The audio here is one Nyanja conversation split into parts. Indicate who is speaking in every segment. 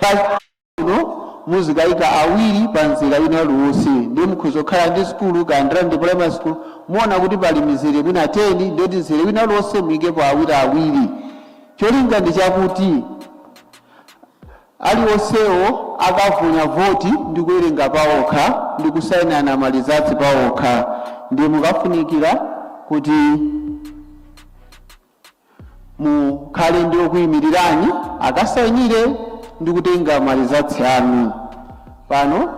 Speaker 1: Pano muzikayika awiri pa mzere wina uliwonse. Ndiye mukhoza kukhala ndi sukulu, kaya Ndirande Primary School, muona kuti pali mizere mwina 10, ndiyoti mzere wina uliwonse muyikepo awiri awiri. Cholinga ndi chakuti aliwonsewo akaponya voti ndi kuwerenga pawokha ndi kusayinana ma results pawokha. Ndiye mukafunikira kuti mukhale ndi okuyimirirani akasayinire ndi kutenga ma results anu. Pano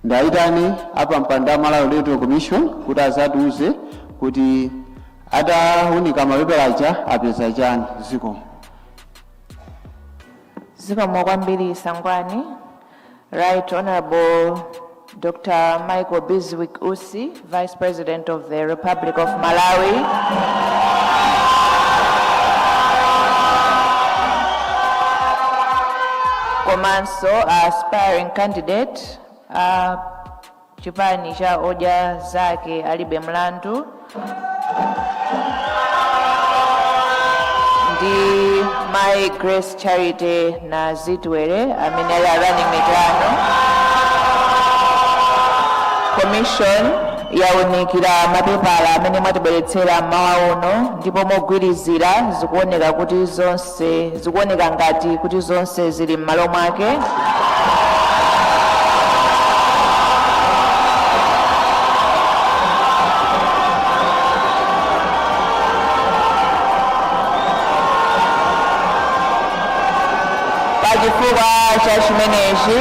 Speaker 1: ndayitane apampando a Malawi Electoral Commission kuti azatiuze kuti atawunika mapepala aja apeza chani. Zikomo.
Speaker 2: Zikomo kwambiri, Sangwani. Right Honorable Dr. Michael Bizwick Usi, Vice President of the Republic of Malawi, komanso aspiring candidate a chipani cha Odya Zake Alibe Mlandu, ndi Mai Grace Charity na Zitwere amene ali a running mate anu. Commission yawunikira mapepala amene mwatibweretsera mmawa uno, ndipo mogwirizira zikuoneka kuti zonse, zikuoneka ngati kuti zonse zili m'malo mwake. Pachifukwa cha chimenechi,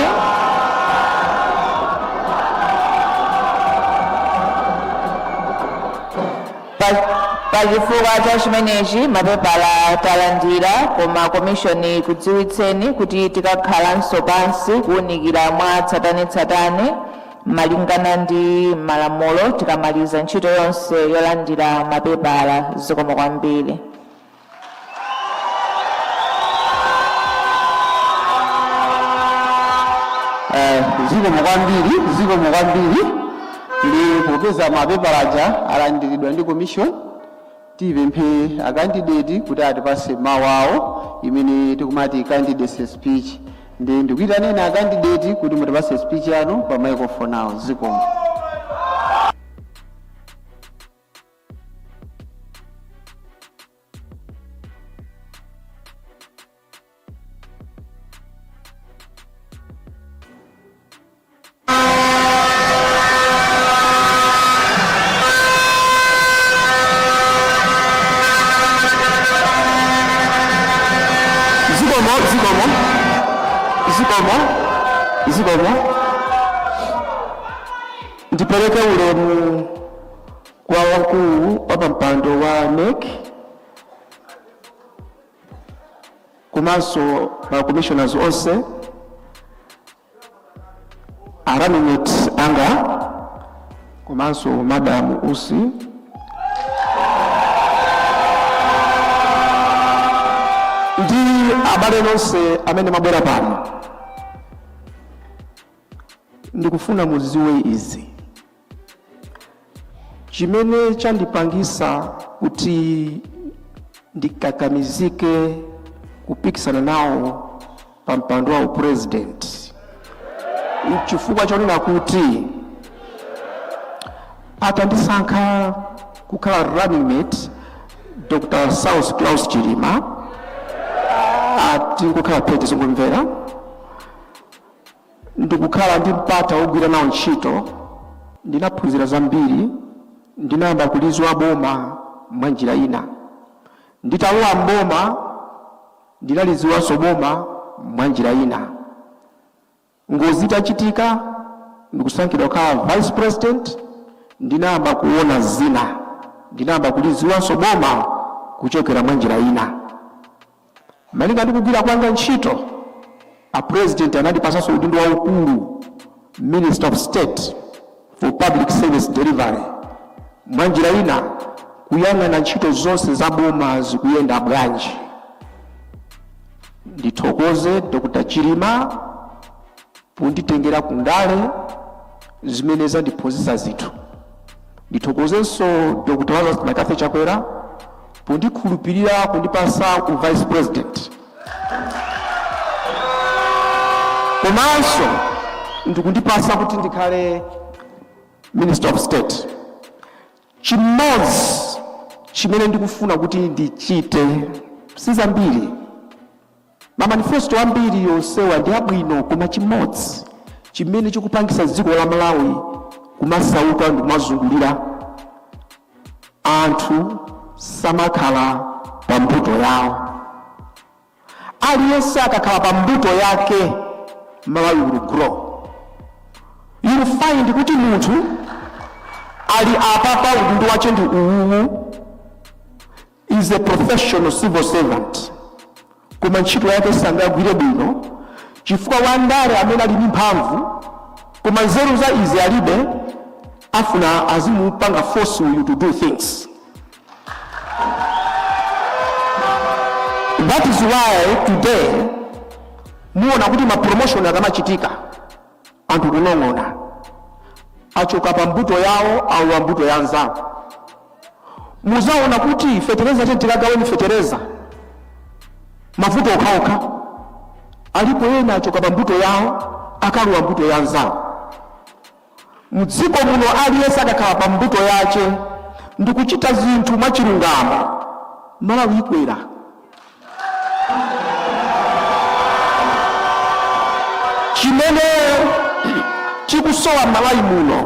Speaker 2: pachifukwa cha chimenechi mapepala talandira, koma commission ikudziwitseni kuti tikakhalanso pansi kuwunikira mwa tsatanetsatane malingana ndi malamulo tikamaliza ntchito yonse yolandira mapepala. Zikomo kwambiri.
Speaker 1: Zikomo kwambiri, zikomo kwambiri. Ndi popeza mapepala aja alandiridwa ndi commission, tipemphe a candidate kuti atipase mawu awo imene tikumati candidacy speech. Ndi ndikuyitaneni a candidate kuti mutipase speech yanu pa microphone awo. Zikomo.
Speaker 3: Zikomo, zikomo, zikomo, zikomo. Ndipereke ulemu kwa wamkulu wa pampando wa NEC komanso ma commissioners onse, a running mate anga komanso Madam Usi, ndi abale nonse amene mwabwera pano. Ndikufuna muziwe izi: chimene chandipangisa kuti ndikakamizike kupikisana nawo pa mpando wa upresident chifukwa chonena kuti atandisankha kukhala running mate Dr. Saulos Klaus Chilima, tingokhala phete, zingomvera, ndikukhala ndi mpata wogwira nawo ntchito, ndinaphunzira zambiri. Ndinayamba kulidziwa boma mwa njira ina. Nditalowa mboma, ndinalidziwanso boma mwa njira ina. Ngozi itachitika, ndikusankhidwa kukhala vice president, ndinayamba kuona zina, ndinayamba kulidziwanso boma kuchokera mwa njira ina. Malinga ndi kugwira kwanga ntchito, a president anandipasanso udindo waukulu, Minister of State for Public Service Delivery, mwa njira ina kuyang'ana ntchito zonse za boma zikuyenda bwanji. Ndithokoze Dr. Chilima ponditengera ku ndale zimene zandiphunzitsa zinthu. Ndithokozenso Dr. Lazarus McCarthy Chakwera pondikhulupirira kundipasa u vice president. Komanso ndikundipasa kuti ndikhale Minister of State. Chimodzi chimene ndikufuna kuti ndichite, si zambiri, mamanifesto ambiri yonsewa ndi abwino, koma chimodzi chimene chikupangisa dziko la Malawi kumasauka ndi kumazungulira, anthu samakhala pa mbuto yawo. Aliyense akakhala pa mbuto yake, Malawi will grow. You will find kuti munthu ali apapa, udindo wache ndi uwu, is a professional civil servant, koma ntchito yake sangagwire bwino chifukwa wandale amene ali ndi mphamvu koma nzeru za izi alibe, afuna azimupanga force uyu to do things. That is why today muona kuti ma promotion akamachitika, anthu kunong'ona, achoka pa mbuto yawo, awa mbuto ya anzawo. Muzaona kuti fetereza, tikagaweni fetereza, mavuto okhaokha alipo. Ena achoka pa mbuto yawo, akaluwa mbuto ya anzawo. Mdziko muno aliyense akakhala pa mbuto yache ndikuchita zinthu mwachilungamo, Malawi ikwera. Chimene chikusowa Malawi muno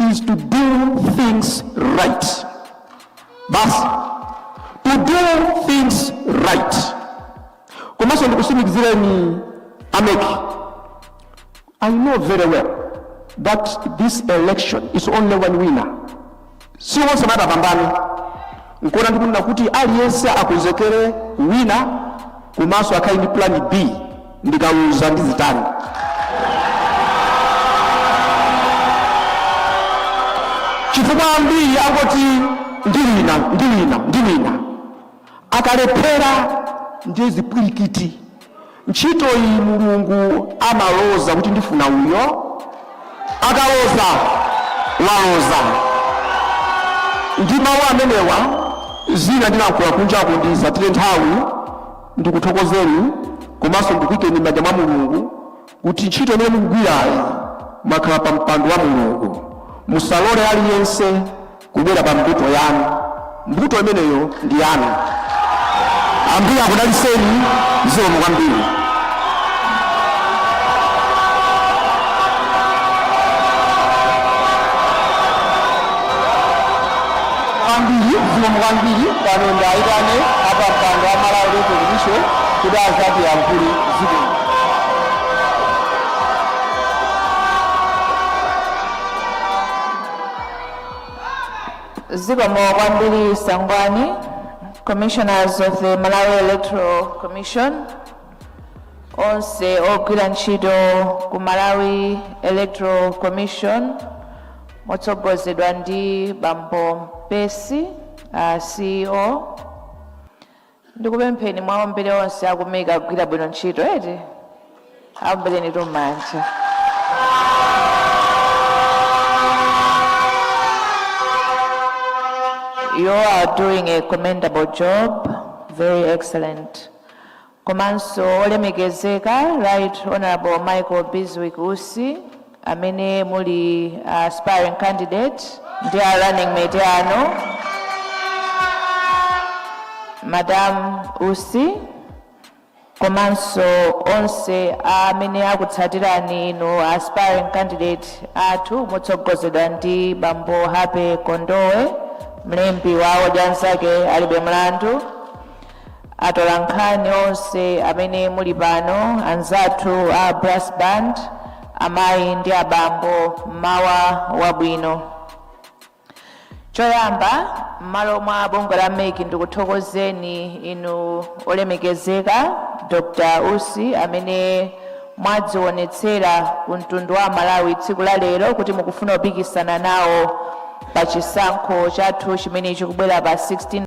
Speaker 3: is to do things right, basi, to do things right. Komanso ndikusimikizireni a MEC, I know very well that this election is only one winner, si wonse matapambane. Nkuona ndikunena kuti aliyense akonzekere wina, komanso akhale ndi plan B, ndikaluza ndizitani. Chifukwa ambiri angoti ndiwina, ndiwina, ndiwina, akalephera ndiye zipwirikiti. Ntchito iyi Mulungu amaloza kuti ndifuna uyo, akaloza waloza. Ndi mawu amenewa, zina ndinayankhula kunjaku, ndisatire nthawi. Ndikuthokozeni komanso ndikuyikeni m'manja mwa Mulungu kuti ntchito imene mukugwirayi, mwakhala pa mpando wa Mulungu. Musalole aliyense kubwera pa mbuto yanu, mbuto imeneyo ndi yanu. Ambuye akudaliseni. Zikomo kwambiri.
Speaker 1: Kwambiri, zikomo kwambiri. Pano ndayitane apa mpando wa Malawi Electoral Commission kuti azatiyankhule. Zikomo.
Speaker 2: Zikomo kwambiri Sangwani. Commissioners of the Malawi Electoral Commission, onse ogwira ntchito ku Malawi Electoral Commission motsogozedwa ndi Bambo Mpesi, CEO, ndikupempheni mwaombere onse aku MEC agwira bwino ntchito eti. Aombereni tumanja. You are doing a commendable job, very excellent. Komanso olemekezeka Right Honorable Michael Bizwick Usi, amene muli aspiring candidate ndi a running mate anu Madam Usi, komanso onse amene akutsatirani inu aspiring candidate athu motsogozedwa ndi Bambo Happy Kondowe, mlembi wa Odya Nzake Alibe Mlandu, atolankhani onse amene muli pano, anzathu a brass band, amayi ndi abambo, mmawa wabwino. Choyamba, m'malo mwa bungwe la MEC, ndikuthokozeni inu olemekezeka Dr Usi, amene mwadzionetsera ku mtundu wa Malawi tsiku la lero kuti mukufuna kupikisana nawo pa chisankho chathu chimene chikubwera pa 16.